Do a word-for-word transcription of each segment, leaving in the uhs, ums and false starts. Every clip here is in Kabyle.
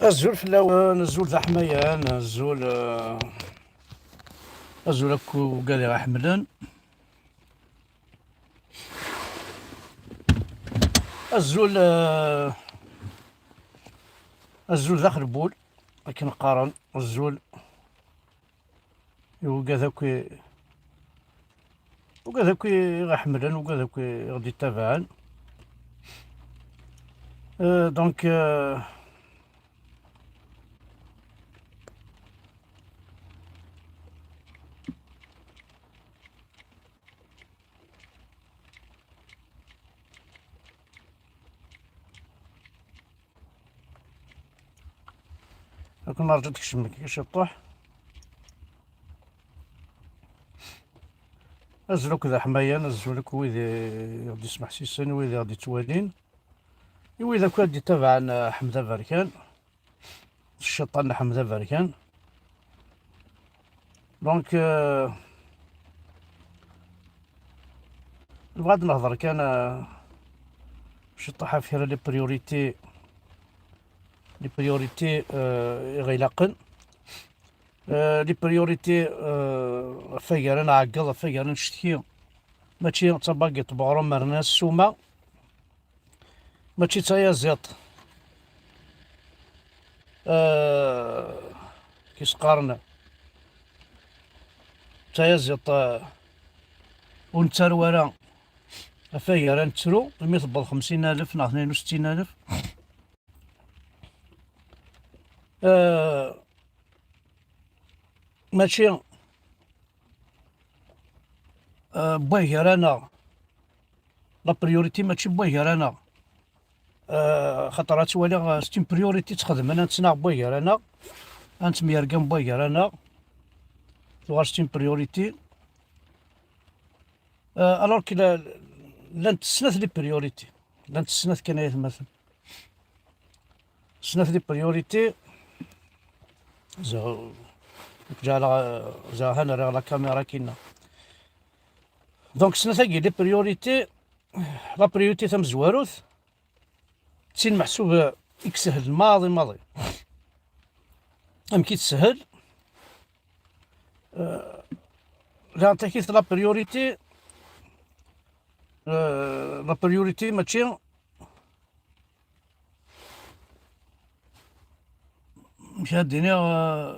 Azul fell-awen, azul d aḥmayan, azul, eh, azul akk ugad i ɣ-iḥemmlen. Azul, eh, azul daxel n wul, akken qqaren, azul i ugad akk i, ugad akk i ɣ-iḥemmlen, ugad akk i ɣ-d-ittabaɛen. Euh, donc, euh, Ad ken-nerǧu ad tkecmem kan ciṭuḥ. Azul akk d aḥmayan, azul akk wid i ɣ-d-ismeḥsisen, wid i ɣ-d-ittwalin, i wid akk i d-ittabaɛen, eh, Ḥmed Aberkan, cciṭan n Ḥmed Aberkan. Donc, euh, nebɣa ad nehḍer kan, euh, ciṭuḥ ɣef kra les priorités, les priorités, euh, i ɣ-ilaqen. Euh, les priorités, euh, ɣef wagar ad nɛeggeḍ, ɣef wagar ad ncetki, mačči d tabagiṭ n weɣrum, rnan ssuma. Mačči d tayaziḍt, eh, kis qqaren, d tayaziḍt, eh, ur nettaru ara ɣef wagar ad nettru, imi tewweḍ xemsin alef neɣ tnin u settin alef. Eh, mačči, eh, n wagar-aneɣ. La priorité mačči n wagar-aneɣ. Euh, xaṭer ad twaliɣ, euh, c'est une priorité ttxedmen, ad nettnaɣ n wagar-aneɣ, ad nettemyergam n wagar-aneɣ, tuɣal c'est une priorité. Euh, alors que la, llant snat les priorités, llant snat kan ay atmaten. Snat les priorités, ziɣ, ǧeɛleɣ, euh, ziɣ han rriɣ la caméra kinna. Donc, snat-agi, les priorités, la priorité tamezwarut, d tin meḥsub i isehlen maḍi maḍi. Amek i teshel? Euh, la takit la priorité, euh, la priorité, mačči, amek ad d-iniɣ, euh,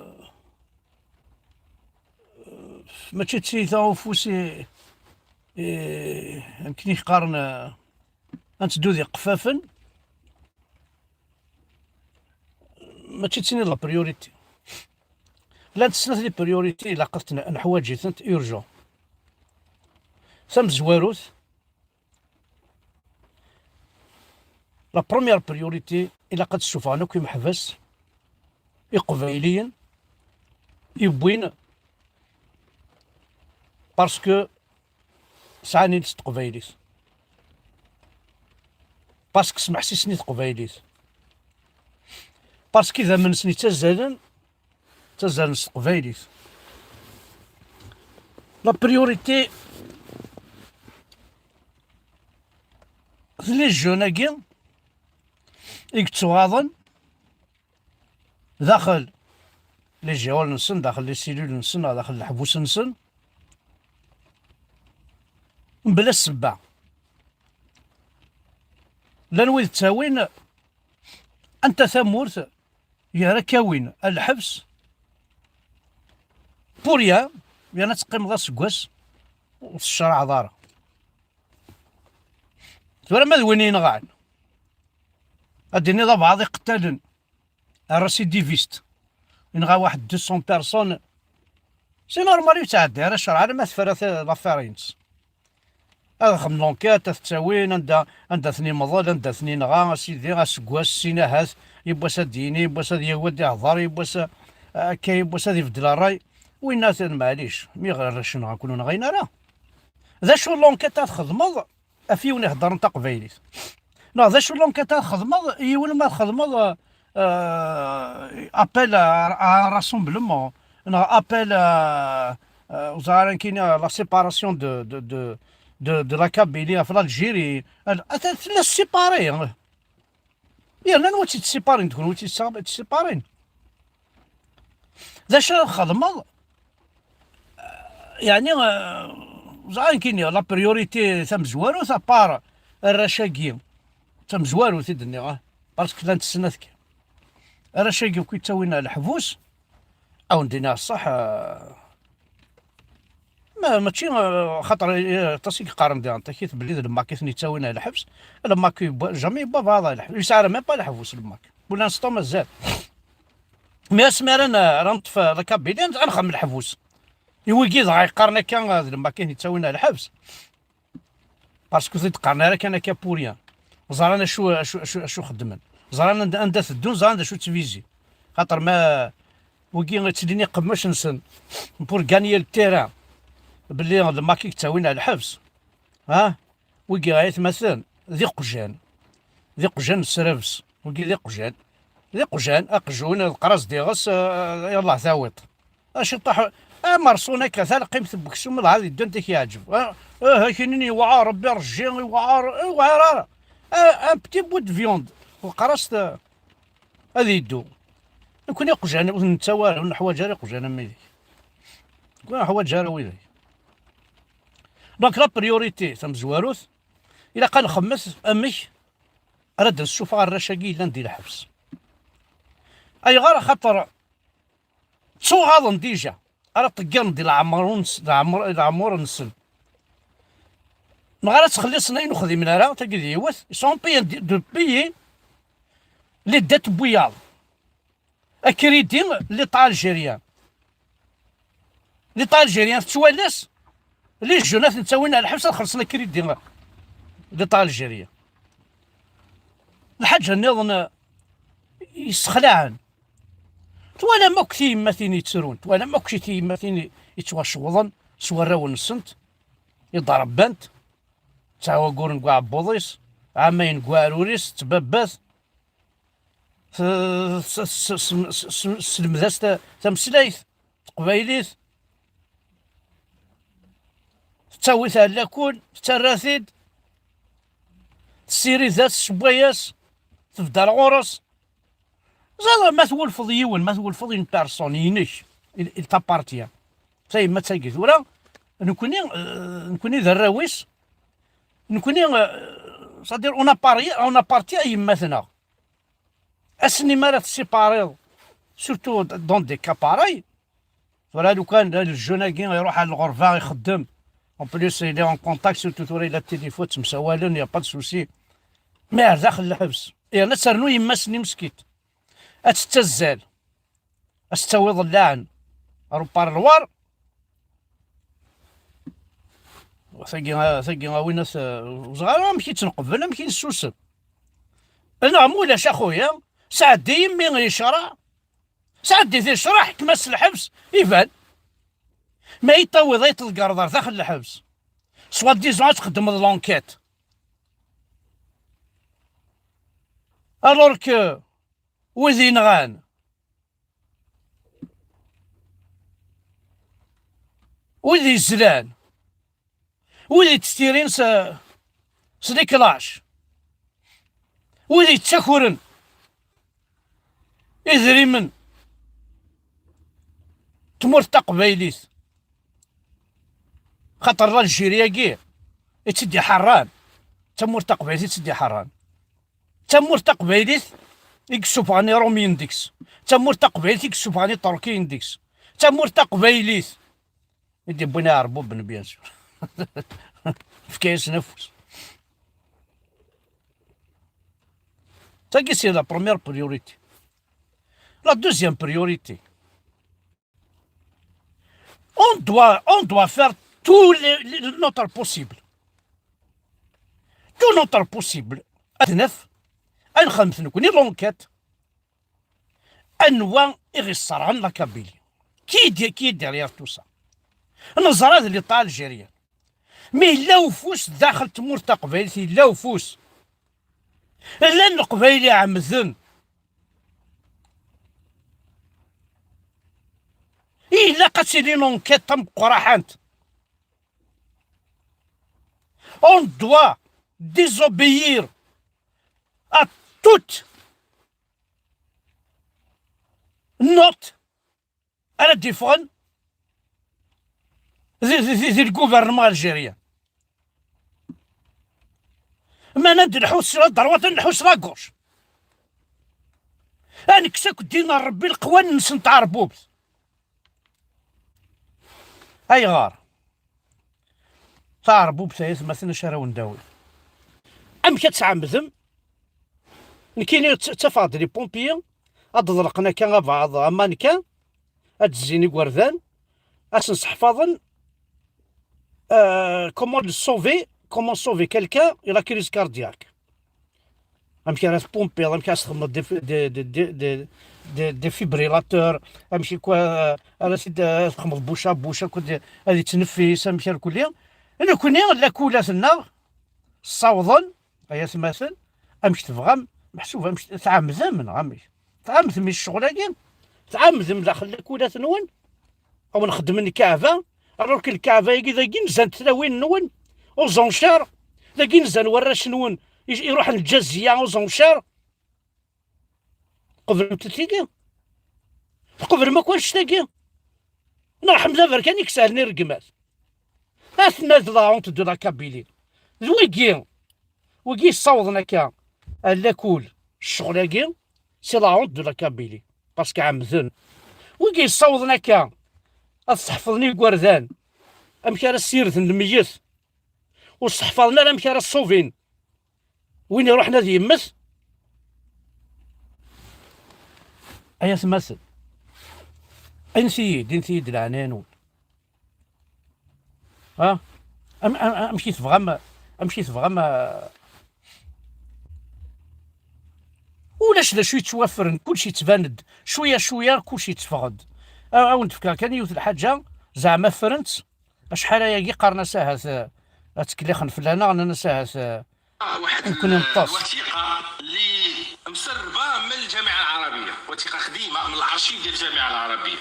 mačči d tiyita ufus i, i, amek i qqaren, eh, ad nteddu d iqeffafen, mačči d tin i d la priorité. Llant snat les priorités, ilaq ad ten-, neḥwaǧ-itent urgent. Tamezwarut, la première priorité, ilaq ad ssufɣen akk imeḥbas iqbayliyen yewwin parce que sɛan iles s teqbaylit, parce que smeḥsisen i teqbaylit, parce que idammen-nsen ittazzalen ttazzalen s teqbaylit. La priorité d les jeunes-agi i yettuɣaḍen daxel les geôles-nsen, daxel les cellules-nsen, daxel leḥbus-nsen, mebla ssebba. Llan wid ttawin anta tamurt gar akka win a lḥebs, pour rien, yerna ad teqqimeḍ aseggas ur tecraɛeḍ ara. Tura ma d win yenɣan, ad d-tiniḍ abɛaḍ iqettalen, récidiviste, yenɣa waḥed deux cents personnes, c'est normal ur yettɛeddi ara ccreɛ alamma tefra ta-, l'affaire-ines. Ad xedmen l'enquête, ad t-ttawin, anda, anda ten-imḍel, anda ten-inɣa, a sidi, aseggas, sin ahat, yiwwas ad d-yini, yiwwas ad yawi ad ihḍer, yiwwas a-, akka, yiwwas ad ibeddel ṛṛay. Winna atan, maɛlic, mi ɣ-, rracen ɣer-ken ur nɣayen ara. D acu l'enquête ad txedmeḍ ɣef yiwen iheddren taqbaylit? Neɣ d acu l'enquête ad txedmeḍ i yiwen ma txedmeḍ, euh, appel à, à un rassemblement, neɣ appel à, euh, ur ẓriɣ ara nekkini, la séparation de, de, de, de, de la Kabylie ɣef l'Algérie. Al-, atan tella séparée, hein. Yerna anwa tt-yettsiparin d kunwi tt-yettsiparin? D acu ara txedmeḍ? Yeɛni, eh, ẓer ayen kini, la priorité tamezwarut, à part arrac-agi, tamezwarut i d-nniɣ, ah, parce que llant snat kan. Arrac-agi akk yettawin ar leḥbus, ad wen-d-iniɣ ṣṣeḥ, eh, ma, mačči, eh, xaṭer, eh, aṭas i yeqqaren diɣen takit belli d lmak i ten-yettawin ar lḥebs. Lmak yewwa, jamais yewwa baɛḍ ar lḥebs. Yesɛa même pas leḥbus lmak. Pour l'instant mazal. Mais asmi ara n-, ara neṭṭef, eh, la Kabylie, ad nxemmem leḥbus. I wigi dɣa yeqqaren akka, eh, d lmak i ten-yettawin ar lḥebs. Parce que ur t-id-qqaren ara kan akka pour rien. Ẓran acu, acu, acu, acu xeddmen. Ẓran anda, anda teddun, ẓran d acu ttvizi. Xaṭer ma wigi ttilin iqemmac-nsen pour gagner le terrain, belli d lmak i yettawin ar lḥebs. Ha? Wigi aytmaten d iqjan. D iqjan n srabes. Wigi d iqjan. D iqjan, aqjun, d qras diɣes, eh, yallah tawiḍ. Aciṭuḥ, amerṣun akka, talqimt n weksum, dɣa ad yeddun tak yeɛǧeb. Ah, ah, akinin yewɛer, Rebbi rejji, yewɛer, ur yewɛer ara. Ah, un petit bout de viande, lqarast, ah, ad yeddu. Nekkni iqjan ur nettawi ara, ur neḥwaǧ ara iqjan am widak. Nekkni ur neḥwaǧ ara widak. Donc la priorité tamezwarut, ilaq ad nxemmet amek ara d-nessufeɣ arrac-agi yellan di lḥebs. Ayɣer? Axaṭer ttuɣaḍen déjà, ara ṭeggiren di leɛmer-, leɛmer-, leɛmur-nsen. Neɣ ara ttxelliṣen ayen ur xdimen ara, tagi d yiwet, ils sont en train de, de payer les dettes n wiyaḍ. Akridi n l'État algérien. L'État algérien tettwalas, les jeunes ad ten-ttawin ar lḥebs ad xellṣen akridi n l'État algérien. Lḥaǧa nniḍen, eh, yessexlaɛen. Twalam akk tiyemmatin yettrun, twalam akk tiyemmatin yettwacewḍen s warraw-nsent, i d-rebbant, ttɛawaguren deg uɛebbuḍ-is, ɛamayen deg uɛrur-is, ttbabbat, t-, s-, s-, s-, s-, s-, tesselmed-as ta-, tameslayt taqbaylit, tettawi-t ar lakul, tettarra-t-id, tessirid-as, tessewway-as, tebder ɣur-s. Ẓer, ma twulfeḍ yiwen, ma twulfeḍ une personne, inek, il, il t'appartient. Tayemmat-agi tura, nekkni, eh, nekkni d arraw-is, nekkni, eh, c'est-à-dire, on appartient, on appartient à yemma-tneɣ. Ass-nni mi ara tessipariḍ, surtout dans des cas pareils, tura lukan, le jeune-agi iruḥ ar lɣerba ixeddem, en plus il est en contact, surtout tura yella téléphone, ttemsawalen, y a pas de souci. Mais ar daxel lḥebs, yerna ad ternu yemma-s-nni meskint. Ad tettazzal, ad s-tawiḍ llaɛen ar uparlwar. Tagi, tagi a winna, ur ẓriɣ ara amek i tt-nqebbel, amek i nessusem. Neɣ ma ulac a xuya, sɛeddi imi yecreɛ, sɛeddi-t yecreɛ, ḥkem-as s lḥebs, iban. Ma i t-tawiḍ, ay t-tḍeggreḍ ar daxel lḥebs, soi-disant ad txeddmeḍ l'enquête. Alors que wid yenɣan, wid yezlan, wid yetttirin s, s les clashs, wid yettakren idrimen, tmurt taqbaylit, xaṭer l'Algérie-agi i tt-id-iḥerran, d tamurt taqbaylit i tt-id-iḥerran. D tamurt taqbaylit i yessufɣen Iṛumyen deg-s. D tamurt taqbaylit i yessufɣen Iṭerkiyen deg-s. D tamurt taqbaylit i d-yewwin Iɛerbuben, bien sûr. Fkan-asen afus. Tagi, c'est la première priorité. La deuxième priorité, on doit, on doit faire tout les, les, notre possible. Tout notre possible. Ad naf, ad nxemmet nekkni l'enquête. Anwa i ɣ-isserɣen la Kabylie? Qui est, qui est derrière tout ça? Neẓra d l'État algérien. Mais yella ufus daxel tmurt taqbaylit, yella ufus. Llan Leqbayel iɛemmden. Ilaq ad tili l'enquête tameqqraḥant. On doit désobéir à toute Not ara d-iffɣen di, di, di, di lgouvernement algérien. Ma ad nḥus la droite, ad nḥus la gauche. Ad nekkes akk ddin n Ṛebbi, leqwanen-nsen n tɛerbubt. Ayɣer? Taɛerbubt ay atmaten acu ara wen-d-awi? Amek ad tɛemmdem? Nekkini tt-, ttafeɣ-d les pompiers ad d-ḍelqen akka abeɛḍ amannequin, ad d-zzin igerdan, ad sen-seḥfaḍen, euh, comment le sauver, comment sauver quelqu'un et la crise cardiaque. Amek ara tpumpiḍ, amek ara txedmeḍ des, des, des, des, des, des défibrillateurs, amek i kwa-, ara t-id-, ara txedmeḍ bouche à bouche, akked ad yettneffis, amek irkelli. Nekkni, lakulat-nneɣ ssawḍen, ay atmaten, amek tebɣam, meḥsub amek tɛemmdem, neɣ amek? Tɛemmdem i ccɣel-agi? Tɛemmdem daxel lakulat-nwen? Awen xedmen lkaɛba, alors que lkaɛba-agi dagi nzant tlawin-nwen, aux enchères, dagi nzan warrac-nwen, i-, iruḥen Lǧaziya aux enchères. Tqeblem tigi? Tqeblem akk annect-agi? Neɣ ḥmed aberkan i yesɛelni rregmat? Aten-a d la honte de la Kabylie. D wigi, wigi yessawḍen akka ar lakul ccɣel-agi, c'est la honte de la Kabylie. Parce que ɛemmden. Wigi yessawḍen akka ad sseḥfḍen igerdan amek ara ssirden lmeyyet, ur sseḥfaḍen ara amek ara ṣṣubin win iruḥen ad yemmet. Ay atmaten, init-iyi-d, init-iyi-d leɛnaya-nwen. Ha? Am-, am-, amek i tebɣam, amek i tebɣam, ah, ulac d acu yettwaffren, kullec yettban-d, cwiya, cwiya, kullec yetteffeɣ-d. A-, a wen-d-fkeɣ kan yiwet lḥaǧa, zeɛma ffren-tt, acḥal ayagi qqaren-as ahat, ah, ad ttkellixen fell-aneɣ, nnan-as ahat, ah, واحد nekkni ال-، neṭṭes. الوثيقة اللي مسربة من الجامعة العربية، وثيقة قديمة من الأرشيف ديال الجامعة العربية.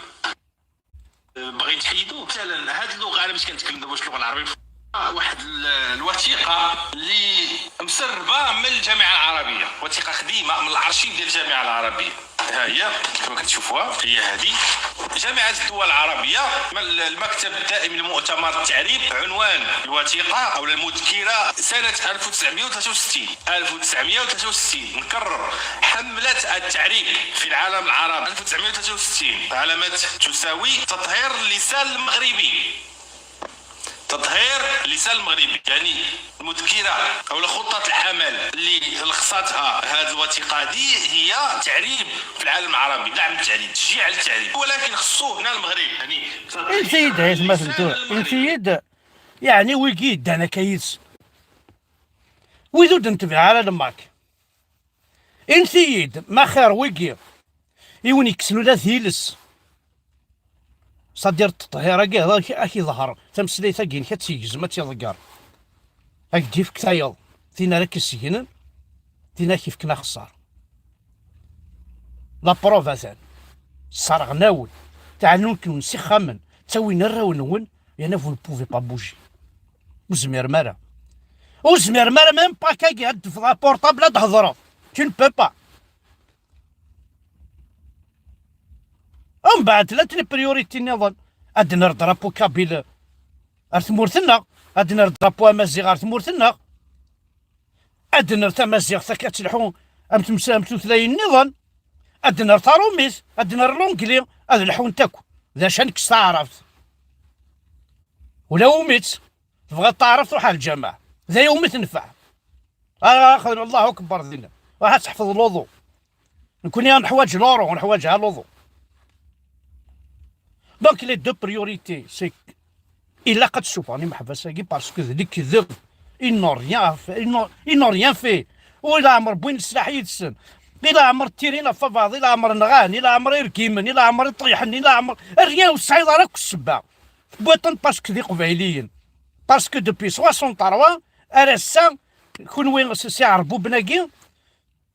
باغيين تحيدوه. مثلًا، هاد اللغة، أنا باش كنتكلم دابا، واش اللغة العربية؟ آه، واحد ال-، الوثيقة اللي مسربة من الجامعة العربية، وثيقة قديمة من الأرشيف ديال الجامعة العربية. ها هي، كما كتشوفوها، هي هذه. جامعة الدول العربية، من المكتب الدائم لمؤتمر التعريب، عنوان الوثيقة أو المذكرة سنة ألف وتسعمية وثلاثة وستين. ألف وتسعمية وثلاثة وستين، نكرر، حملة التعريب في العالم العربي ألف وتسعمية وثلاثة وستين، علامة تساوي تطهير اللسان المغربي. تطهير اللسان المغربي، يعني المذكرة أو خطة العمل اللي لخصتها هذه الوثيقة هذه هي تعريب في العالم العربي، دعم التعريب، تشجيع على التعريب، ولكن خصوه هنا المغرب، يعني انت يد هيثم اللسان المغربي. انت يد، يعني ويجي دانا كيس. Wid ur d-netbiɛ ara lmak. Init-iyi-d, ma xir wigi i wen-yekksen ula d iles. C'est-à-dire ṭṭhir-agi ad ak-, ad k-iḍher, tameslayt-agi-inek ad tt-yegzem, ad tt-iḍegger. Ad k-d-yefk tayeḍ, tin ara k-isegnen, tin ara k-yefken axeṣṣar. La preuve atan. Sserɣen-awen, tɛennun-ken s ixxamen, ttawin arraw-nwen, yerna vous ne pouvez pas bouger. Ur tezmirem ara. Ur tezmirem ara même pas kagi ad d-tefḍ aportable ad d-hedreḍ. Tu ne peux pas. Umbeɛd tella les priorités nniḍen. Ad d-nerr drapeau kabyle ar tmurt-nneɣ. Ad d-nerr drapeau amaziɣ ar tmurt-nneɣ. Ad d-nerr tamaziɣt akka ad telḥu am tmes-, am tutlayin nniḍen. Ad d-nerr tarumit, ad d-nerr l'anglais, ad lḥunt akk. D acu ad nekkes taɛrabt? Ula umi-tt tebɣiḍ taɛrabt, ruḥ ar lǧameɛ. D aya umi tenfeɛ. Ah, xdem Allahu akbar dinna. Ruḥ ad teḥfeḍ luḍu. Nekkni neḥwaǧ l'euro, neḥwaǧ ha luḍu. Donc les deux priorités, c'est que ilaq ad ssufɣen imeḥbas-agi parce que d lekdeb. Ils n'ont rien fait, ils n'ont, ils n'ont rien fait. Ur leɛmer wwin leslaḥ yid-sen. I leɛmer ttirin ɣef abaɛḍ, i leɛmer nɣan, i leɛmer irgimen, i leɛmer iṭriḥen, i leɛmer rien, ur tesɛiḍ ara akk ssebba. Tewwiḍ-ten parce que d iqbayliyen. Parce que depuis soixante-trois ar ass-a, kunwi s, s iɛerbuben-agi,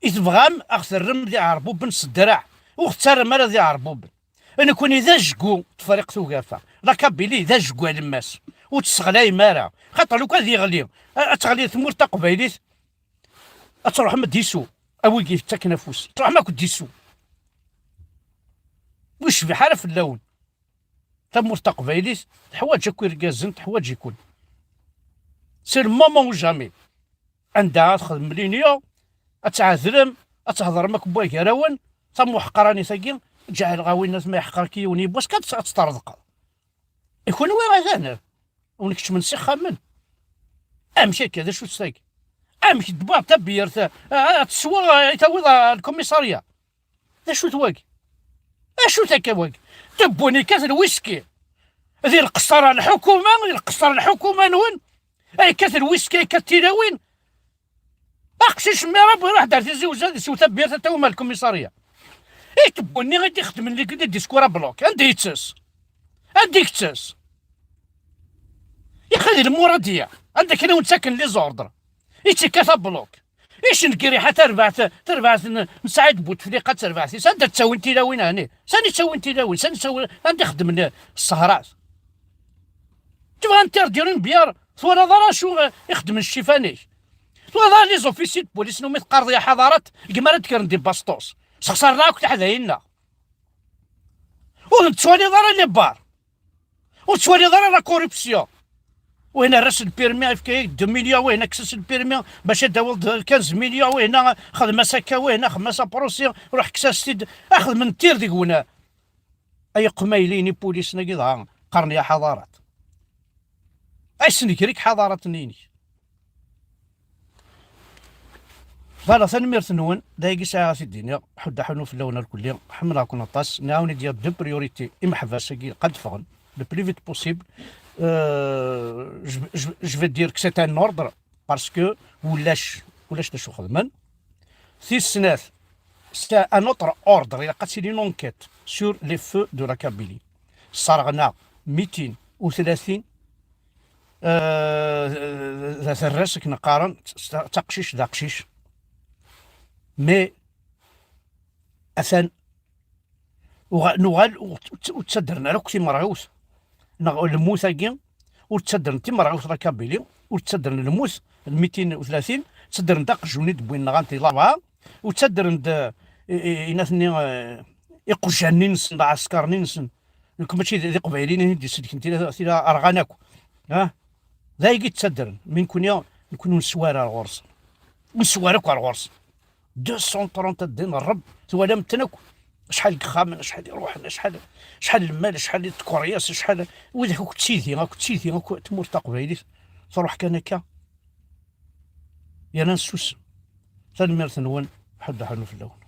i tebɣam a ɣ-terrem d iɛerbuben s ddreɛ, ur ɣ-tettarram ara d iɛerbuben. Nekkni d ajgu n Tefriqt Ugafa. La Kabylie d ajgu alemmas. Ur tt-sseɣlayem ara. Xaṭer lukan ad yeɣli, a-, ad teɣli tmurt taqbaylit, ad truḥem ad d-isu. A wigi yettaken afus. Truḥem akk d-isu. Ur yecbiḥ ara fell-awen. Tamurt taqbaylit teḥwaǧ akk irgazen, teḥwaǧ-iken. C'est le moment ou jamais. Anda ad txedmem l'union, ad tɛedlem, ad thedrem akk n wagar-awen, tamuḥqranit-agi, ǧaɛleɣ-awen ma yeḥqer-ik yiwen yiwwas kan ad teṭṭerḍqeḍ. I kunwi atan, wen keččmen s ixxamen. Amek akka, d acu-tt tagi? Amek d-tewwiḍ tabyirt, a, a, ad tesweḍ, a, i tawiḍ ɣer lkumisarya? D acu-t wagi? Acu-t akka wagi? Tewwin yekkat lwiski. Di lqeṣṣer n lḥukuma, di lqeṣṣer n lḥukuma-nwen, ay yekkat lwiski, ay yekkat tilawin. Aqcic mmi Rabi iruḥ-d ar Tizi Uzzu ad isew tabyirt ad tawim ar lkumisarya. I tewwin-nni i d-ixedmen les, les discours à bloc. Anda yettess? Anda yettess? Yaxi di lmuradiya, anda kan i wen-ttaken les ordres. Ittekka tabloq. Icengi riḥa tarbaɛt, tarbaɛt n, n Saɛid Butefliqa d terbaɛt-is. Anda ttawin tilawin ɛni? Sani ttawin tilawin? Sani ttawin, anda xeddmen ssehrat? Tebɣa interdire une bière, twalaḍ ara acu, eh, ixeddmen ccifan-ik? Twalaḍ ara les officiers de police n umi teqqareḍ ya ḥadarat, gma ara d-kkren di bastos. Sexsaren akk taḥdayin-nneɣ. Ur ten-tettwaliḍ ara les bars. Ur tettwaliḍ ara la corruption. Win ara s lpirmi, ifka-yak deux millions, win akkes-as lpirmi, bac ad d-tawiḍ quinze millions, win xdem-as akka, win xdem-as aprusi, ruḥ kkes-as-t-id, a xedmen tir deg-wen. Ay iqmayliyen ipulisen-agi dɣa qqaren ya ḥadarat. Ay snegrek ḥadarat-nni-inek. Voilà, tanemmirt-nwen. D ayagi sɛiɣ ad t-id-iniɣ. Ḥudd aḥunu fell-awen alkulli. Ḥemmleɣ-ken aṭas. Nɛawen-id ya deux priorités imeḥbas-agi ad ffɣen le plus vite possible. Euh, je, je, je vais dire que c'est un ordre parce que ulac, ulac d acu xedmen. Tis snat, c'est un autre ordre. Ilaq ad tili une enquête sur les feux de la Kabylie. Sserɣen-aɣ mitin u tlatin, euh, d aterras akken qqaren, d taqcict d aqcic. Mais atan uɣa-, nuɣal ur tt-, ur tt-, ur ttaddren ara akk timerɣiwt. Neɣ lmut-agi, ur ttaddren timerɣiwt la Kabylie, ur ttaddren lmut, mitin u tlatin, ttaddren-d aqjun i d-wwin nɣan di Larebɛa, ur ttaddren-d, eh, eh, inat-nni, eh, iqjan-nni-nsen, d aɛeskar-nni-nsen. Nekk mačči d, d iqbayliyen i d-isellken tira, tira rɣan akk. Ha? D ayagi ttaddren. Mi nekni, nekni ur neswa ara ar ɣur-sen. Ur neswa ara akk ar ɣur-sen. Deux cent trente ddin n Ṛebb, twalam-ten akk. Acḥal n yexxamen, acḥal iruḥen, acḥal, acḥal n lmal, acḥal n tkeryas, acḥal, widak akk d tidi, akk d tidi, akk tmurt taqbaylit, truḥ kan akka. Yerna nessusem. Tanemmirt-nwen, ḥedd aḥunu fell-awen.